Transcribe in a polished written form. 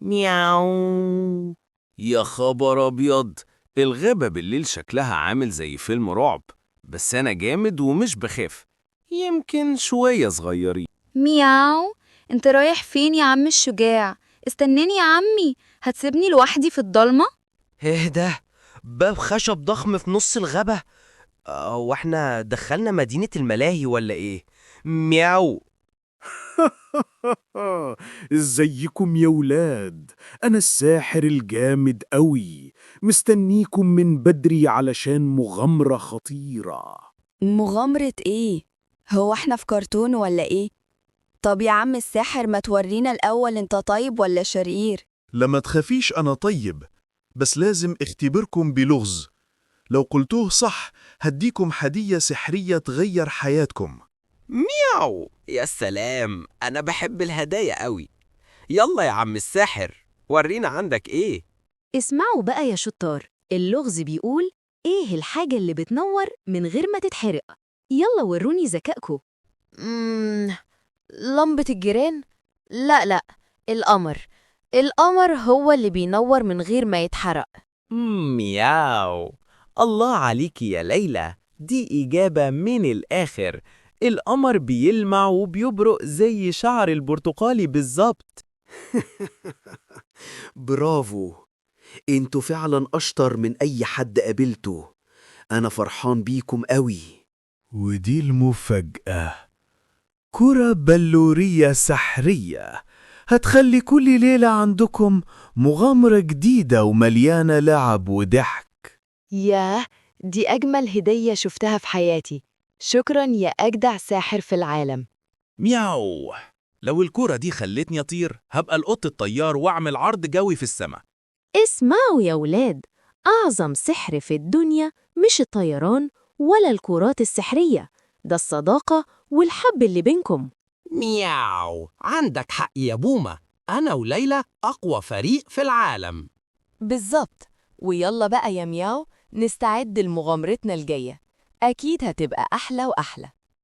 مياو. يا خبر أبيض، الغابة بالليل شكلها عامل زي فيلم رعب، بس أنا جامد ومش بخاف، يمكن شوية صغيرين. مياو، انت رايح فين يا عم الشجاع؟ استناني يا عمي، هتسيبني لوحدي في الضلمة؟ ايه ده؟ باب خشب ضخم في نص الغابة؟ هو احنا دخلنا مدينة الملاهي ولا ايه؟ مياو. ازيكم يا ولاد؟ أنا الساحر الجامد أوي، مستنيكم من بدري علشان مغامرة خطيرة. مغامرة إيه؟ هو إحنا في كرتون ولا إيه؟ طب يا عم الساحر، ما تورينا الأول أنت طيب ولا شرير؟ لما تخافيش، أنا طيب، بس لازم اختبركم بلغز. لو قلتوه صح هديكم هدية سحرية تغير حياتكم. مياو، يا سلام، أنا بحب الهدايا قوي. يلا يا عم الساحر، ورينا عندك إيه. اسمعوا بقى يا شطار، اللغز بيقول إيه؟ الحاجة اللي بتنور من غير ما تتحرق. يلا وروني ذكائكم. لمبة الجيران؟ لا لا، القمر، القمر هو اللي بينور من غير ما يتحرق. مياو، الله عليكي يا ليلى، دي إجابة من الآخر. القمر بيلمع وبيبرق زي شعر البرتقالي بالظبط. برافو، انتوا فعلا أشطر من أي حد قابلته. أنا فرحان بيكم قوي. ودي المفاجأة: كرة بلورية سحرية هتخلي كل ليلة عندكم مغامرة جديدة ومليانة لعب وضحك. ياه، دي أجمل هدية شفتها في حياتي. شكرا يا أجدع ساحر في العالم. مياو، لو الكرة دي خلتني أطير هبقى القط الطيار وأعمل عرض جوي في السماء. اسمعوا يا ولاد، أعظم سحر في الدنيا مش الطيران ولا الكرات السحرية، ده الصداقة والحب اللي بينكم. مياو، عندك حق يا بومة، أنا وليلى أقوى فريق في العالم. بالظبط، ويلا بقى يا مياو نستعد لمغامرتنا الجاية، أكيد هتبقى أحلى وأحلى.